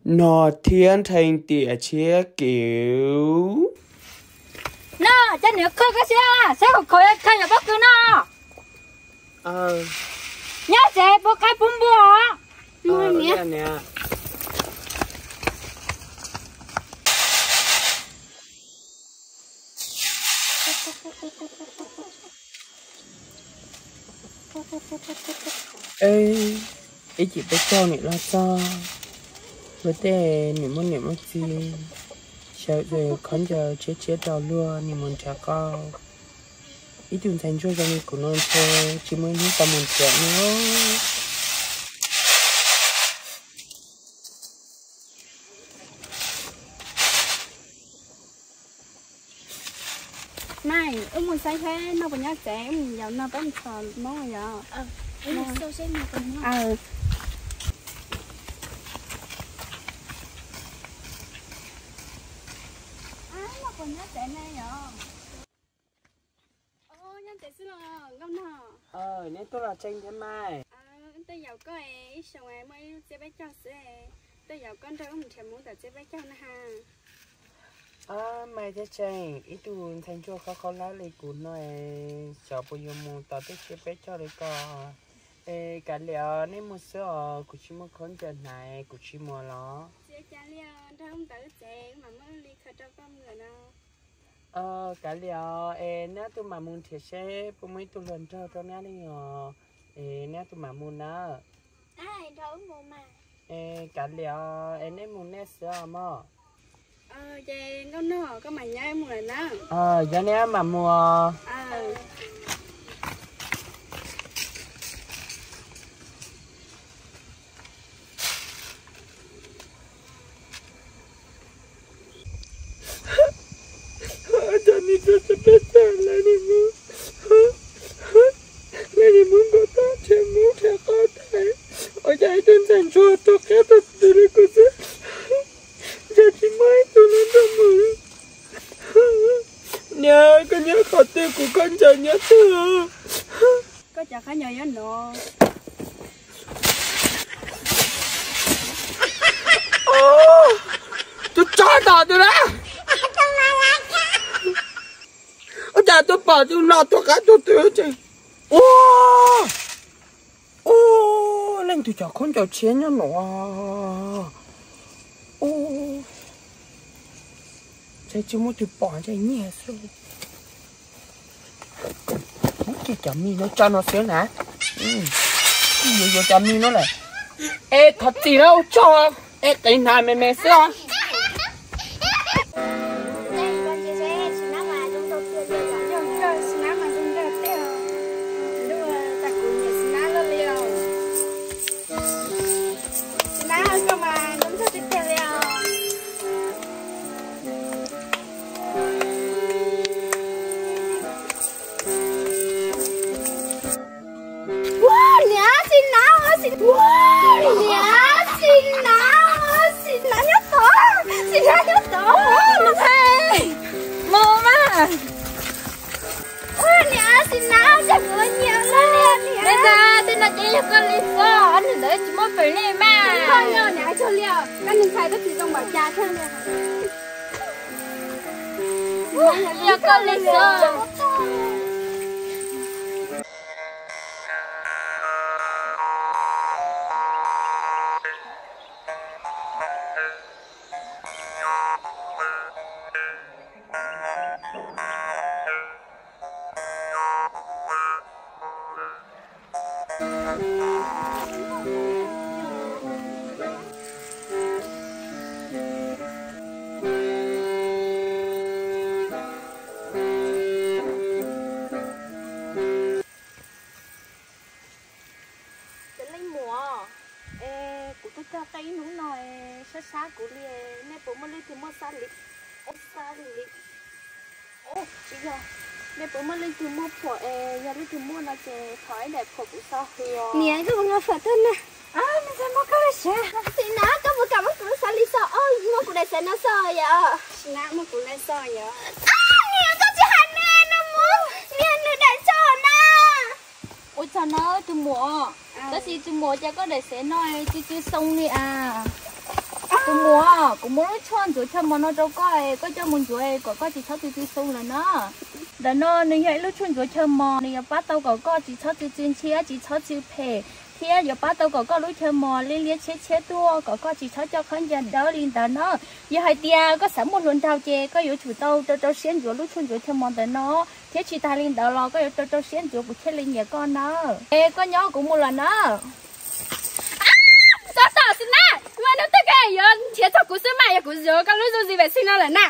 no thiab nrhee tiam tshiab kiv. No, cov niam qhov koj siab, saib hauv khaum kha yog pob kws no. Nyob tsev puv qaib puv npua. Ib chim peb caug niam los txog, luag tej niam muaj niam muaj txiv, sawv daws khaub ncaws tshiab tshiab rau luag, nim mus nrhiav qau. Ib tug ntxhais ntsuag zoo li kuv no ntshe tsis muaj ib hnub tau mus nrhiav no. Nai, wb mus saib seb noj puas nyob tsev, wb mus yaus no peb mus txhom Hmoob yom. Noj puas nyob tsev ne yom? Nyob tsev xwb los nkauj nog. Neb tuaj los Tseej thiab Mai. Wb tuaj yaum koj ib xyoos muaj ib lub txiab peb caug xwb, tuaj yaum koj nrog wb mus nrhiav Hmoob tom txiab peb caug na ha. Mai thiab Tseej, ib tug ntxhais ntsuag khaub khaub hlab li kuv no, xyov puas yuav mus tom tej txiab peb caug li ko. Es kav liam os, neb mus xwb os, kuv tsis muaj khaub ncaws hnav, kuv tsis mus los. Tsis ua cas li os, nrog wb mus tom wb tsev, wb mam muab wb li khaws rau koj mus lawm no. Kav liam os, es neb ob tug mam mus nrhiav seb puas muaj ib tug hluas nraug rau neb li os. Es neb ob tug mam mus na. Es kav liam os, es neb mus nej xwb os mog. Ces nkauj nog, koj mam nyob mus lawm na. Yog neb mam mus os. Cov niag txiab peb caug lawv nim, lawv nim mus nkaum toj nrhiav Hmoob nrhiav qau tag, ua cas ib tug ntxhais ntsuag tuag qab tag tus li kuv xwb, cas tsis muaj ib tug hluas nraug mus li. Niam, koj nyob qhov twg, kuv khaub ncaws nyob twg? Koj cov khaub ncaws nyob no. Tus tsov tom twg na? Ua cas tuaj pom tus no tuag qab tuag twg tseem. Ua, ua, leej twg cov khaub ncaws tshiab nyob no. Ua, ntshe tsis muaj tus pom, ntshe nyiag xwb. Muab kiag cov mis no tso no xwb na. Yuav yuav cov mis no lawm. Es thov txim na ua tsaug, es qiv hnav me me xwb os. Ua, niam, sim nav, sim nav, niam, sim nav, sim nav nyob tod, sim nav nyob tod, mus, mus mas. Ua, niam, sim nav, cas kuv nyiam lawm niam. Neb ntag, tej no ces yog koj li xwb, ob niag ntawd tsis muaj peem li mas. Koj yog niam tsaug li, koj niag ntxhais twb tsis zoo npaum cas thiab li. Yog koj li xwb. Cov leej muam, es kuv tuaj cog qe ib hnub no es sab sab kuv li, nej puas muaj leej twg muaj xab li, xab li, tsis yog, nej puas muaj leej twg muaj phuam es yog leej twg muaj no ces thov ib daim phuam kuv xav hwm os. Niam, koj puas nqa phuam tuaj na? Sim nav, koj puas kam muab kuv lub xav li xo, muab kuv daim xav no xo yom. Sim nav, muab kuv daim xav yom. Niam, koj tsis hais me no mus, niam, nws daim xav na. Ua tsaug no tus muam, tab sis tus muam cas koj daim xav no tsis tsis xoo li as. Tus muam, kuv muab lub tshuaj ntxuav chaw mos no rau koj, koj coj mus ntxuav kom koj tsis txhob txi txi xu lawm na. Ntawm no nws yog ib lub tshuaj ntxuav chaw mos, nws yuav pab tau kom koj tsis txhob txi txi ntxhiab, tsis txhob txi phem, thiab yuav pab tau kom koj lub chaw mos liab liab tshiab tshiab tuaj, kom koj tsis txhob coj khaub ncaws dawb li ntawd na. Yog hais tias koj xav muaj hluas nraug ces koj yuav tsum tau rau rau siab ntxuav lub tshuaj ntxuav chaw mos ntawm no, thiab tsis tas li ntawd los koj yuav rau rau siab ntxuav kuv thiaj li nyiam koj na. Es koj nyob kuv mus lawm na. Txhob tom xwb na, hnub twg koj yuav nrhiav txog kuv xwb mas, yog kuv yuav koj lub zoo zis vam xwb no lawm na.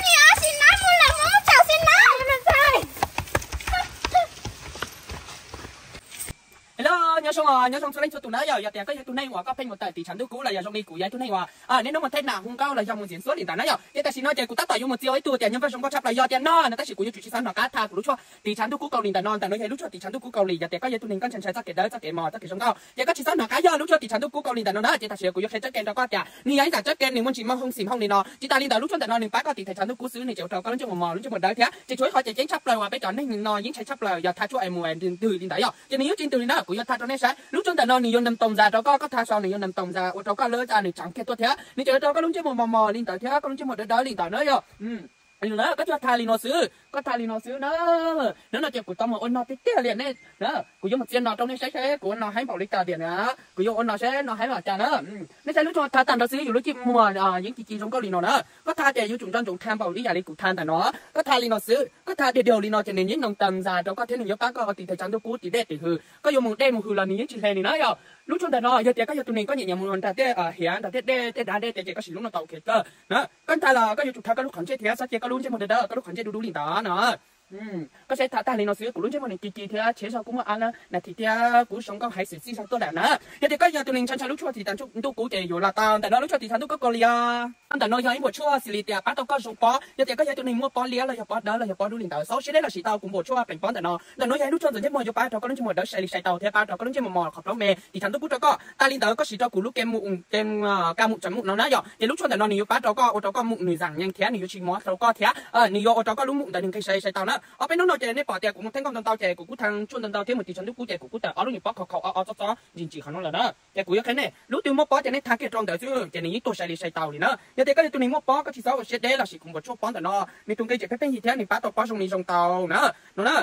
Niam, sim neej mus lawm, mus tom xwb na. Hello, nyob zoo, nyob zoo txhua leej txhua tus na yom. Yog tias koj yog tus neeg uas koj pheej mus tawm tim tshav ntuj kub los yog zoo li kuv yog ib tug neeg uas niaj hnub mus thej nam hu nkauj los yog mus ntxiv xuab li ntawd na yom, ces tam sim no ces kuv tab tom yuav mus txia ua ib tug tias nyuag vaj zoo nkauj tshaj plaws yog tias no no, tab sis kuv yuav tsum tsis txhob hnov qab tha kuv lub tshuaj tim tshav ntuj kub Kaus Lis ntawm no. Ntawm no yog ib lub tshuaj tim tshav ntuj kub Kaus Lis. Yog tias koj yog tus neeg koj ntshai ntshai txoj kev dawb, txoj kev mos, txoj kev zoo nkauj, ces koj tsis txhob hnov qab yog lub tshuaj tim tshav ntuj kub Kaus Lis ntawm no na. Ces tam sim kuv yuav qhia tseeb kee rau koj tias nws yog ib zam tseeb kee, nws muaj ntsis moj hooj xim hooj li no. Tsis tas li ntawd, lub tshuaj ntawm no nws pab koj tim thaiv tshav ntuj kub xwb, nws tseem ua rau koj lub ntsej muag mos, lub ntsej muag dawb thiab. Ces tshuav ib qhov tseem ceeb tshaj plaws uas peb cov neeg no yeej ntshai tshaj plaws yog tha tshuaj es mus ntws ntws li ntawd yom, ces nws yeej tsis ntws li na. Kuv yuav tha rau nej saib, lub tshuaj ntawm no nws yuav nws toos ntxas rau koj, koj tha so nws yuav nws toos ntxas ua rau koj lub tshuaj nws tseem kiag tuaj thiab, nws tseem ua rau koj lub ntsej muag mos mos li ntawd thiab koj lub ntsej muag dawb dawb li ntawd na yom. Koj tsuas tha li no xwb, koj tha li no xwb na. Hnub no ces kuv tau mus ua no tiag tiag li nej na. Kuv yuav mus txia no rau nej saib seb kuv ua no haib npaum li cas tiag na. Kuv yuav ua no seb no haib los cas na. Nej saib lub tshuaj tha tag nrho xwb, yus lub ntsej muag yeej ci ci zoo nkauj li no na. Koj tha ces yuav tsum nco ntsoov tha npaum ib yam li kuv tha ntawm no. Koj tha li no xwb, koj tha diav diav li no ces nws yeej noo tas ntxas rau koj thiab nws yuav pab koj ua tim thaiv tshav ntuj kub tim dej tim hws. Koj yuav mus dej mus hws los nws yeej tsis hle li na yom. Lub tshuaj ntawm no yog tias koj yog tus neeg koj nyiam nyiam mus nrog tej hiav nrog tej dej tej dav dej ces koj siv lub no tau ok kawg na. Koj tha los koj yuav tsum tha koj lub qhov ntsej thiab txhob cia koj lub ntsej muag dawb dawb, koj lub qhov ntsej du du li ntawd no. Koj saib tha tag li no xwb, kuv lub ntsej muag nws ci ci thiab tsheb zog kuj muaj ab na nas this thiab kuv zoo nkauj heev xwm txij zog tuaj lawm na. Yog tias koj yog tus neeg ntshai ntshai lub tshuaj tim thaiv tshav ntuj kub ces yuav los tau ntawm no lub tshuaj tim thaiv tshav ntuj kub Kaus Lis. Ntawm no yog ib npuas tshuaj xws li tias pab tau koj zoo pob, yog tias koj yog tus neeg muaj pob liab los yog pob dawb los yog pob dub li ntawd, xav ua siab deb los siv tau kuv npuas tshuaj pleev pob ntawm no. Ntawm no yog ib lub tshuaj ntxuav ntsej muag yuav pab rau koj lub ntsej muag dawb sai li sai tau thiab pab rau koj lub ntsej muag mos qhov plaub me tim thaiv ntuj kub rau koj. Tas li ntawd koj siv rau kuv lub ke mum, ke ka mum tsav mum no na yom, ces lub tshuaj ntawm no nws yuav pab rau koj ua rau koj mum nws zam nyeeg thiab nws yuav tsis mob rau koj thiab nws yuav ua rau koj lub mum ntawd nws nqis sai sai tau na. Ob peb hnub no ces nej pom tias kuv mus theej nkauj ntau ntau ces kuv kuj tha tshuaj ntau ntau thiab mus tim tshav ntuj kub ces kuv kuj tawm ob lub nyuag pob khov khov ob txob txob ntsim ntsim qhov no lawm na. Ces kuv yuav qhia nej, lub twg muaj pob ces nej tha kiag rau ntawd xwb ces nws yeej tuag sai li sai tau li na. Yog tias koj yog tus neeg muaj pob koj tsis txhob ua siab deb los sis kuv npuas tshuaj pob ntawm no, nws tus nqi tseem pheej pheej yig thiab nws pab tau pob zoo li zoo tau na. No na,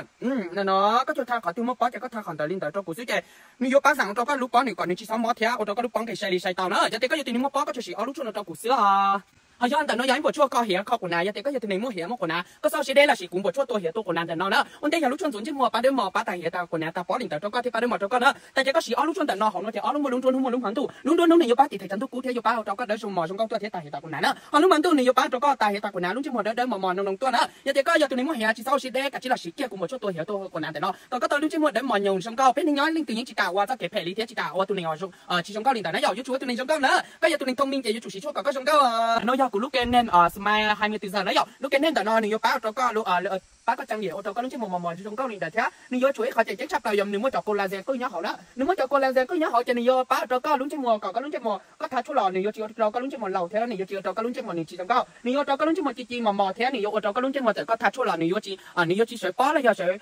no no, koj tsuas tha qhov twg muaj pob ces koj tha qhov ntawd li ntawd rau kuv xwb ces nws yuav pab xam rau koj lub pob nws kom nws tsis txhob mob thiab ua rau koj lub pob nqis sai li sai tau na. Yog tias koj yog tus neeg muaj pob koj tsuas siv ob lub tshuaj no rau kuv xwb os. Ho yog ntawm no yog ib npuas tshuaj kho hiav kho quas nav, yog tias koj yog tus neeg muaj hiav muaj quas nav, koj txhob siab deb los sis kuv npuas tshuaj tua hiav tua quas nav ntawm no na. Ua ntej yog lub tshuaj ntxuav ntsej muag pab dawb mos, pab tas hiav tas quas nav tas pob li ntawd rau koj thiab pab dawb mos rau koj na. Tas ces koj siv ob lub tshuaj ntawm no hauv no ces ob lub muaj lub nruab hnub muaj lub hmo ntuj. Lub nruab hnub nws yuav pab tim thaiv tshav ntuj kub thiab yuav pab rau koj dawb zoo mos zoo nkauj tuaj thiab tas hiav tas quas nav na. Ho lub hmo ntuj nws yuav pab rau koj tas hiav tas quas nav lub ntsej muag dawb dawb mos mos noo noo tuaj na. Yog tias koj yog tus neeg muaj hiav tsis txhob ua siab deb, kav tsij los siv kiag kuv npuas tshuaj tua hiav tua quas nav ntawm no kom koj tau lub ntsej muag dawb mos nyoos zoo nkauj. Peb neeg nyob leej twg yeej tsis kam ua txoj kev phem li thiab tsis kam ua tus neeg tsis zoo nkauj li ntawd na yom, yuav tsum ua tus neeg zoo nkauj na. Koj yog tus neeg thoob meej ces yuav tsum siv tshuaj kom koj zoo nkauj. No yog kuv lub ke neeg smile hai mươi tư giờ na yom, lub ke neeg ntawm no nws yuav pab rau koj, pab koj tseem yam ua rau koj lub ntsej muag mos mos zoo nkauj li ntawd thiab nws yuav tshuav ib qhov tseem ceeb tshaj plaws yog nws muaj cov collagen qwj nyob hauv na. Nws muaj cov collagen qwj nyob hauv ces nws yuav pab rau koj lub ntsej muag kom koj lub ntsej muag koj tha tshuaj los nws yuav tsis ua rau koj lub ntsej muag laus thiab nws yuav tsis ua rau koj lub ntsej muag nws tsis zoo nkauj. Nws yuav ua rau koj lub ntsej muag ci ci mos mos thiab nws yuav ua rau koj lub ntsej muag txawm koj tha tshuaj los nws yuav tsis, nws yuav tsis sawv pob los yog sawv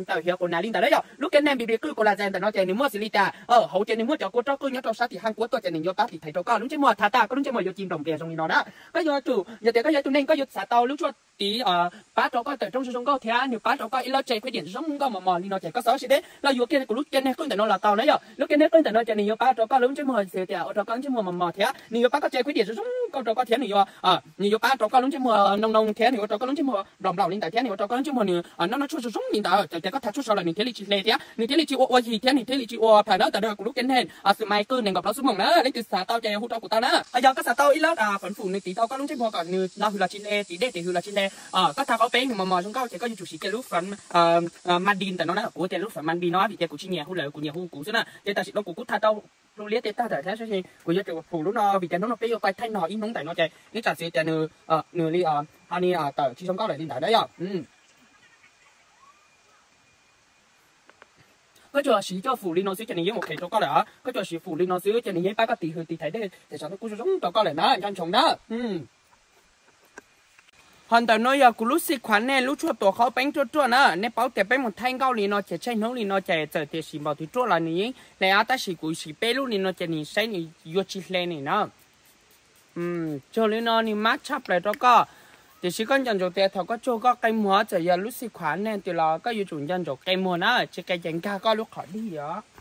tawm hiav quas nav li ntawd na yom. Lub ke neeg bi bi qwj collagen ntawm no ces nws muaj xws li tas hauv ces nws muaj cov kua roj qwj nyob rau sab tim haj kuab tuaj ces nws yuav pab tiv thaiv rau koj lub ntsej muag tha tas koj lub ntsej muag yuav ci nplaum nplias zoo li no na. Koj yuav tsum, yog tias koj yog tus neeg koj yuav xav tau lub tshuaj tiv pab rau koj tawm rooj zoo zoo nkauj thiab nws pab rau koj ib lub tse khuyết điểm zoo nkauj mos mos li no ces koj txhob siab deb los yuav kiag kuv lub ke neeg qwj ntawm no los tau na yom. Lub ke neeg qwj ntawm no ces nws yuav pab rau koj lub ntsej muag xws tias ua rau koj lub ntsej muag mos mos thiab nws yuav pab koj tse khuyết điểm zoo zoo nkauj rau koj thiab nws yuav, nws yuav pab rau koj lub ntsej muag noo noo thiab nws ua rau koj lub ntsej muag nplaum nplaum li ntawd thiab nws ua rau koj lub ntsej muag nws noj noj tshuaj zoo zoo li ntawd ces tias koj tha tshuaj so lawm nws thiaj li tsis hle thiab nws thiaj li tsis ua ua yig thiab nws thiaj li tsis ua pham na. Ntawm no kuv lub ke neeg smile qwj nees nkaum plaub xuab moos na, leej twg xav tau ces hu rau kuv tau na. Yog koj xav tau ib lub pham fum nws tiv tau koj lub ntsej muag kom nws no hws los tsis hle, tiv dej tiv hws los tsis hle, koj tha qhov peb nws mos mos zoo nkauj ces koj yuav tsum siv kiag lub pham Mandi ntawm no na. Kuv tias lub pham Mandi no vim tias kuv tsis nyiam hu lawm, kuv nyiam hu kuv xwb na. Ces tam sim no kuv kuj tha tau lub liab tej tag ntawm thiab, kuv yuav tsum fum lub no vim tias hnub no peb yuav pais thaij no ib hnub ntawm no ces ib tsam xwv tias nws, nws li, ho ni tawm tsis zoo nkauj lawm li ntawd na yom. Koj tsuas siv coj fum li no xwb ces nws yeej mus qhev rau koj lawm. Koj tsuas siv fum li no xwb ces nws yeej pab koj tiv hws tiv thaiv dej tiv tshav ntuj kub zoo zoo rau koj lawm na, nco ntsoov na. Ho ntawm no yog kuv lub xij khuav nej lub tshuaj tuam qhaub peeb ruaj ruaj na. Nej paub tias peb mus thaij nkauj li no ces tsheej hnub li no ces txawm tias siv npaum twg ruaj los nws yeej hle, tab sis kuv siv peb lub li no ces nws saib nws yuav tsis hle ni na. Tsuag li no nws mab tshaj plaws rau koj. Tiam sis koj nco ntsoov tias thaum koj tsuag koj qe muag txawm yog lub xim khuav neeg twg los koj yuav tsum nco ntsoov qe muag na, tsis qe ces nkag koj lub qhov dig os.